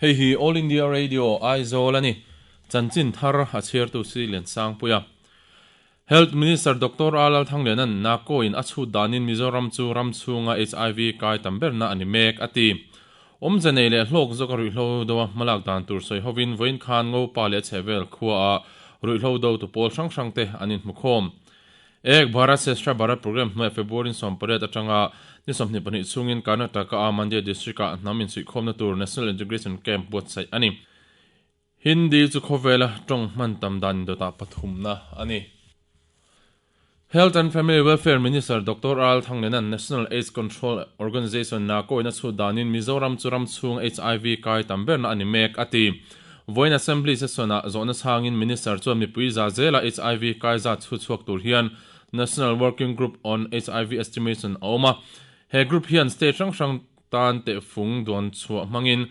Hei hi All India Radio, Aizawl a ni. Chanchin thar a chhiartu si Liansangpuia. Health Minister Doctor A Lalthangliana'n Nako-in a chhut danin Mizoram chu ram chhunga HIV kai tam berna a ni mek, a ti. Awmze nei leh hlawk zawka ruihhlo do a hmalak dan tur sawi hovin vawiin khan Ngopa leh a chhehvel khuaah ruihhlo dotu pawl hrang hrangte an inhmukhawm. Ek Bharat Shreshtha Bharat Programme hnuaiah February 18 atanga ni 22 chhungin Karnataka-a Mandya District-ah hnam insuihkhawmna tur National Integration Camp buatsaih a ni. Hindi chu khawvela tawng hman tam dan indawtah pathumna a ni. Health and Family Welfare Minister Doctor Al Thanglena National AIDS Control Organisation NACO in a chhut danin Mizoram chu ram chhung HIV kai tam berna a ni mek a ti. Vawiin Assembly session-ah zawhna chhangin Minister chuan mipui za zela HIV kai zat chhu chhuak tur hian National Working Group on HIV Estimation a awm a. He group hian state hrang hrang tan tehfung duan chhuah hmangin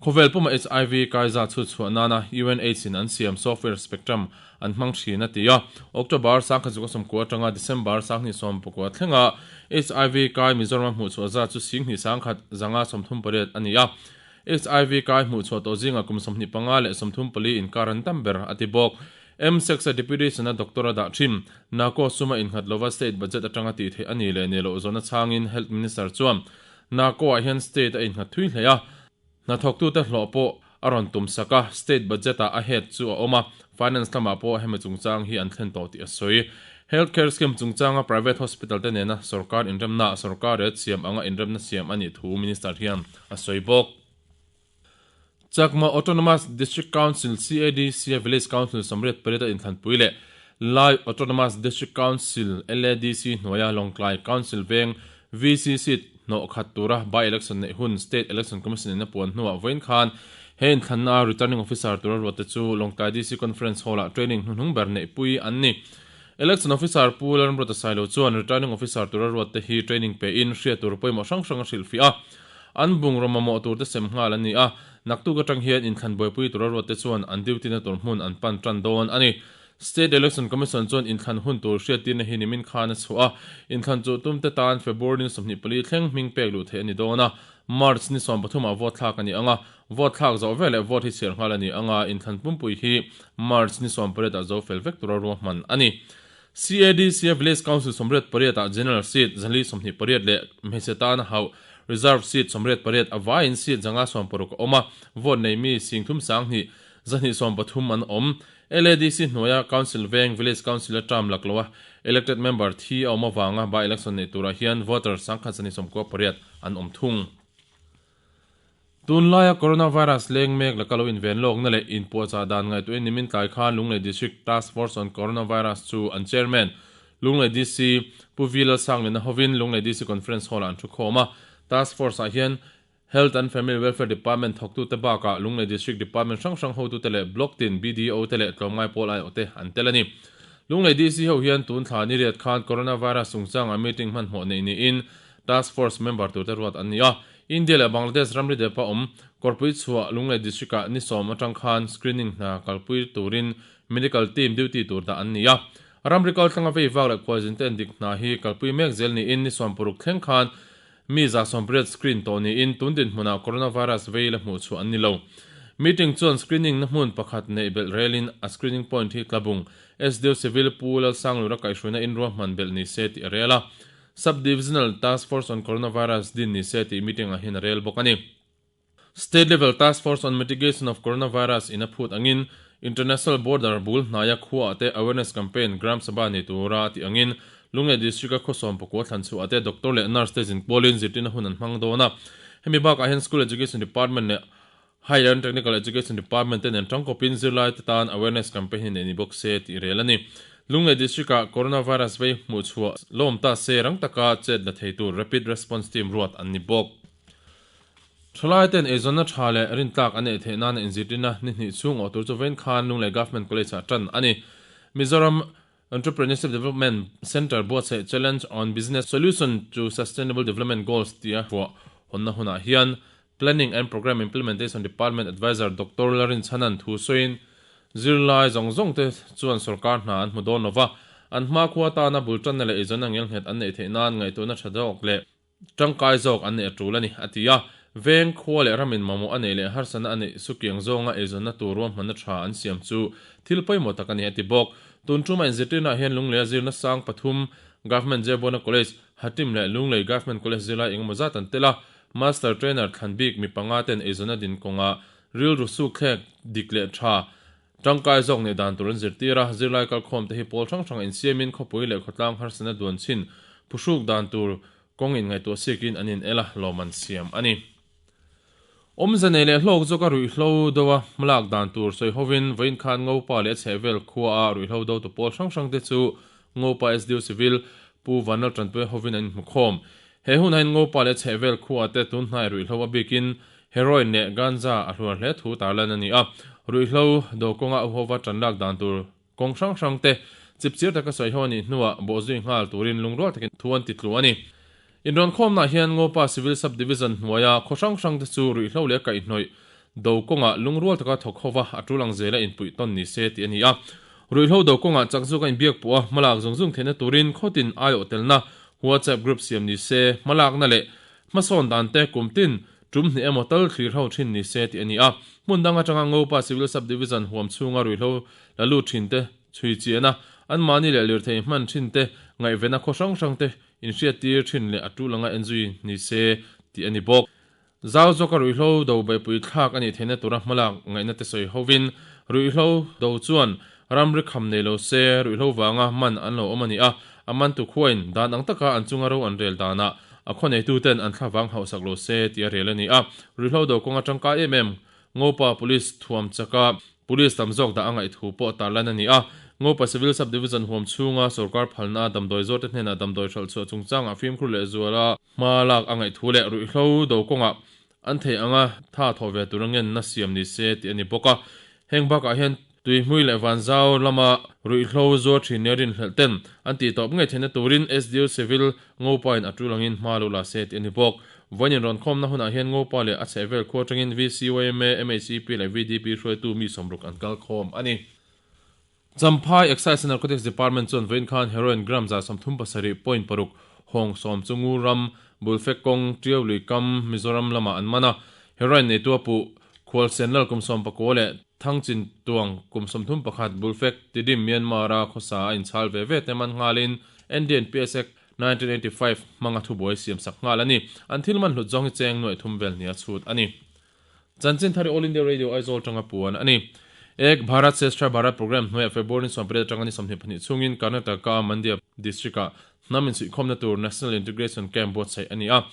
khawvel puma HIV kai zat chhu chhuah nana UNAIDS in an siam software Spectrum an hmang thin a ti a. October 1990 atanga December 1990 thlenga HIV kai Mizoram a hmuh chhuah zat chu 21,538 a ni a. HIV kai hmuh chhuah tawh zingah kum 25 leh 34 inkar an tam ber a ti bawk. M-Sex-a Deputy Sena Doctor a dah thin. Nako suma innghat lova state budget atanga tih theih a ni leh ni loh zawhna chhangin Health Minister chuan Nako-ah hian state a innghat thui hle a, hnathawktute hlawh pawh a rawn tum sak a, state budget-ah a head chu a awm a, finance lamah pawh hemi chungchang hi an thlen tawh tih a sawi. Health care scheme chungchanga private hospital te nena sorkar inremna, sorkar rate siam anga inremna siam a nih thu Minister hian a sawi bawk. Chakma Autonomous District Council, CADC, a Village Council 88 a inthlanpui leh Lai Autonomous District Council, LADC, hnuaia Lawngtlai Council veng VC seat hnawh khat tura by-election neih hun State Election Commission in a puan hnuah vawiin khan he inthlanna a Returning Officer tura ruatte chu Lawngtlai DC Conference Hall-ah training hnuhnung ber neihpui an ni. Election Officer Pu Lalramruata Sailo chuan Returning Officer tura ruatte hi training pein hriat tur pawimawh hrang hrang a hrilhfiah a. An bungraw mamawh turte sem nghal an ni a, naktuk atang hian inthlan buaipui tura ruatte chuan an duty na tur hmun an pan tan dawn a ni. State Election Commission chuan inthlan hun tur hriattirna hi nimin khan a chhuah a, inthlan chu tumte tan February ni 24 thleng hming pek luh theih a ni dawn a, March ni 13 ah vote thlak a ni ang a, vote thlak zawh veleh vote hi chhiar nghal a ni ang a, inthlan pumpui hi March ni 18 ah zo fel vek tura ruahman a ni. CADC a Village Council 88 ah General Seat 428 leh hmeichhe tana hauh Reserve Seat 88 a vaiin seat 160 a awm a, vote nei mi 32,2 213 an awm. LADC hnuaia Council veng Village Council a term lak loha elected member thi a awm avanga by-election neih turah hian voter 1,198 an awm thung. Tunlaia coronavirus leng mek laka lo inven lawkna leh inpuahchah dan ngaihtuahin nimin tlai khan Lunglei District Task Force on Coronavirus chu an Chairman, Lunglei DC Pu V Lalsanglina hovin Lunglei DC Conference Hall-ah an thukhawm a. Task Force-ah hian Health and Family Welfare Department thawktute bakah Lunglei District Department hrang hrang hotute leh Block tin BDO te leh tlawmngai pawl aiawhte an tel a ni. Lunglei DC ho hian tun thla ni riat khan Coronavirus chungchangah meeting hmanhmawh neih niin Task Force member turte ruat an ni a. India leh Bangladesh ramri depa awm Kawrpui chhuah Lunglei District-ah ni sawm atang khan screening hna kalpui turin Medical Team duty tur dah an ni a. Ramri kaltlanga vei vak leh khualzin te endik hna hi kalpui mek zel niin ni 60 thleng khan Mi 180 screen tawh niin tun dinhmunah coronavirus vei la hmuh chhuah an ni lo. Meeting chuan screening na hmun pakhat neih belh relin a screening point hi Tlabung, SDO Civil Pu Lalsanglura kaihhruaina in ruahman belh ni se tih a rel a. Sub-Divisional Task Force on Coronavirus din ni se tih meeting ah hian a rel bawk a ni. State Level Task Force on Mitigation of Coronavirus in a phut angin International Border bul hnaia khuaah te awareness campaign Gram Sabha nei tura a tih angin Lunglei District-a khawsawm pakua thlan chhuah te doctor leh nurse te zinkualin zirtirna hun an hmang dawn a. Hemi bakah hian School Education Department leh Higher and Technical Education Department te nen tangkawpin zirlaite tan awareness campaign hi neih ni bawk se tih rel a ni. Lunglei District-ah Coronavirus vei hmuhchhuah lawm ta se rang taka chet la thei tur Rapid Response Team ruat an ni bawk. Thalai ten eizawnna tha leh rintlak an neih theih nana inzirtirna ni hnih chhung awh tur chu vawiin khan Lunglei Government College ah tan a ni. Mizoram Entrepreneurship Development Centre buatsaih Challenge on Business Solution to Sustainable Development Goals tia vuah hawnna hunah hian Planning and Programme Implementation Department Adviser Doctor Larin Chhanan thu sawiin zirlai zawng zawng te chuan sorkar hna an hmu dawn lova, an hmakhua tana bul tanna leh eizawnna ngelnghet an neih theih nan ngaihtuahna tha zawk leh Tangkai zawk an neih a tul a ni, a ti a. Veng, khua leh ramin mamawh a neih leh harsatna a neih sukiang zawnga eizawnna tur ruahmanna tha an siam chu thil pawimawh tak a ni a ti bawk. Tun ṭuma inzirtirnaah hian Lungleia zirna sang pathum, Government Jebuana College, Hatim leh Lunglei Government College zirlai engemaw zat an tel a, Master Trainer thlan bik mi panga ten eizawnna din kawngah rilru sukthlek dik leh tha tangkai zawk neih dan tur an zirtir a, zirlai kalkhawm te hi pawl hrang hranga insiamin khawpui leh khawtlang harsatna duan chhin phuhruk dan tur kawng inngaihtuah sikin an in el a, lawm an siam a ni. Awmze nei leh hlawk zawka ruihhlo do a hmalak dan tur sawi hovin vawiin khan Ngopa leh a chhehvel khuaah ruihhlo dotu pawl hrang hrang te chu Ngopa SDO Civil Pu Vanlal Tanpuia hovin an inhmu khawm. He hun hain Ngopa leh a chhehvel khuaah te tun hnai ruihhlo a bikin heroin leh ganja a hluar hle thu tarlan a ni a, ruihhlo do kawnga a huhova tanlak dan tur Kawng hrang hrang te chipchir taka sawi ho a nih hnuah bawhzui nghal turin lungrual takin thu an ti tlu a ni. Inrawnkhawmnaah hian Ngopa Civil Sub Division hnuaia khaw hrang hrang te chu ruihhlo leh kaihhnawih do kawngah lungrual taka thawk hova a tul ang zela inpuih tawn ni se tih a ni a. Ruihhlo do kawngah chak zawka inbiak pawh a hmalak zung zung theihna turin khawtin aiawh telna WhatsApp group siam ni se hmalakna leh hmasawn dan te kum tin Tum hnih emaw tal thlir ho thin ni se tih a ni a, hmun dang atanga Ngopa Civil Sub-Division huam chhunga ruihhlo la lut thin te chhui chian a, anmahni leh lirthei hman thin te ngaihvena khaw hrang hrang te inhriattir thin leh a tul anga enzui ni se tih a ni bawk. Zau zawka ruihhlo do beihpui thlak a nih theihna tura hmalak ngaihna te sawi hovin ruihhlo do chuan ramri kham nei lo se ruihhlo vanga man an lo awm a ni a, a mantu khuain dan ang taka an chunga ro an rel danah A khaw neituten an thlavang hauhsak lo se tih a rel a ni a, ruihhlo do kawnga tangkai em em Ngopa Police thuam chaka Police tam zawk dah a ngaih thu pawh tarlan a ni a. Ngopa Civil Sub Division huam chhunga sawrkar phalna damdawi zawrte hnenah damdawi hralh chhuah chungchangah fimkhur leh zuala hma lak a ngaih thu leh ruihhlo do kawngah an thei anga tha thawh ve tur a ngenna siam ni se tih a ni bawk a. Heng bakah hian Tuihmui leh Vanzau lama ruihhlo zuar thin nia rinhlelh ten an tih tawp ngei theihna turin SDO Civil Ngopa in a tul angin hma lo la se tih a ni bawk. Vawiin inrawnkhawmna hunah hian Ngopa leh a chhehvel khua atangin VCYMA, MHCP leh VDP hruaitu mi sawmruk an kal khawm a ni. Champhai Excise and Narcotics Department chuan vawiin khan heroin gram 37.6 hawng sawm chu Ngur ram, Bulfek kawng, Tiau lui kam, Mizoram lamah an man a. Heroin neitu a puh Khualsen Lal kum 19 leh Thangchin Tuang kum 31 Bulfek Tidim Myanmar-a khawsa a inchhal ve ve te man nghalin NDNPS Act 1985 hmanga thubuai siamsak nghal a ni. An thil man hlut zawng hi cheng nuaih thum vel nia chhut a ni. Chanchin thar i All India Radio Aizawl tanga puan a ni. Ek Bharat Shreshtha Bharat Programme hnuaiah February ni 18 atanga ni 22 chhungin Karnataka Mandya District-ah hnam insuihkhawmna tur National Integration Camp buatsaih a ni a.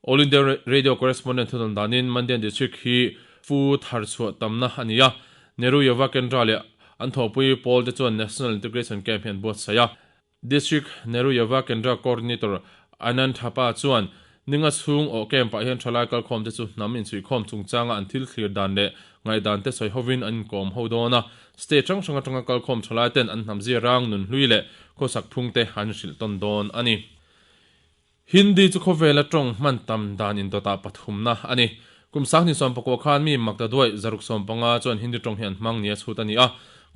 All India Radio Correspondent thudawn danin Mandya District hi fu thar chhuah tamna a ni a. Nehru Yuva Kendra leh an thawhpui pawl te chuan National Integration Camp hi an buatsaih a. District Nehru Yuva Kendra Coordinator Anand Thapa chuan ninga chhung awh camp ah hian thalai kalkhawm te chu hnam inchhuihkhawm chungchanga an thil thlir dan leh ngaihdan te sawi hovin an inkawm ho dawn a. State hrang hrang atanga kalkhawm thalai ten an hnam zia rang nun hlui leh khawsak phung te an hrilh tawn dawn a ni. Hindi chu khawvela tawng hman tam dan indawtah pathumna a ni. Kum sanghnih sawmpakua khan mi makta duaih 650 chuan Hindi tawng hi an hmang nia chhut a ni a.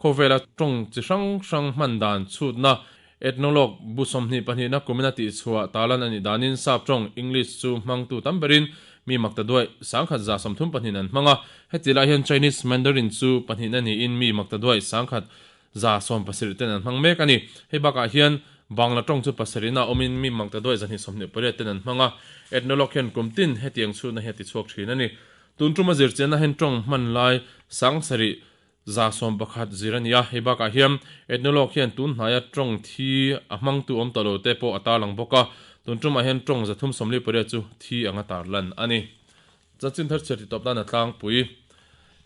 Khawvela tawng chi hrang hrang hman dan chhutna Ethnologue bu 22na kumina tihchhuah talan a nih danin Sap tawng, English, chu hmangtu tam berin mi makta duaih 1132 an hmang a. Heti lai hian Chinese Mandarin chu pahnihna niin mi makta duaih 117 ten an hmang mek a ni. Hei bakah hian Bangla tawng chu pasarihna awmin mi makta duai 228 ten an hmang a. Ethnologue hian kum tin hetiang chhutna hi a tichhuak thin a ni. Tun tuma zirchianna hian tawng hman lai 7111 zir a ni a. Hei bakah hian Ethnologue hian tun hnaia tawng thi a hmangtu awm ta lo te pawh a tarlang bawk a. Tun tumah hian tawng 348 chu thi anga tarlan a ni. Chanchin thar chhiar titawp nan a tlangpui.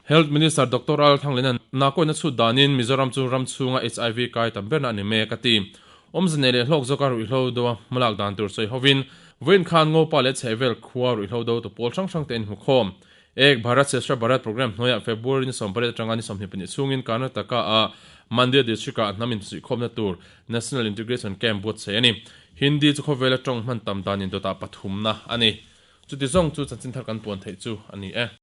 Health Minister Doctor Al Thanglena nakawina chhut danin Mizoram chu ram chhunga HIV kai tam berna a ni mek a ti. Awmze nei leh hlawk zawka ruihhlo do a hmalak dan tur sawi hovin vawiin khan Ngopa leh chhehvel khua ruihhlo do tu pawl hrang hrang te an hmukhawm. Ek Bharat Shreshtha Bharat Programme hnuaiah February ni 18 atanga ni 22 chhungin Karnataka a Mandya District ah hnam insuihkhawmna tur National Integration Camp buatsaih a ni. Hindi chu khawvela tawng hman tam dan indawtah pathumna a ni. Chuti zawng chu chanchin thar kan puan theih chu a ni e.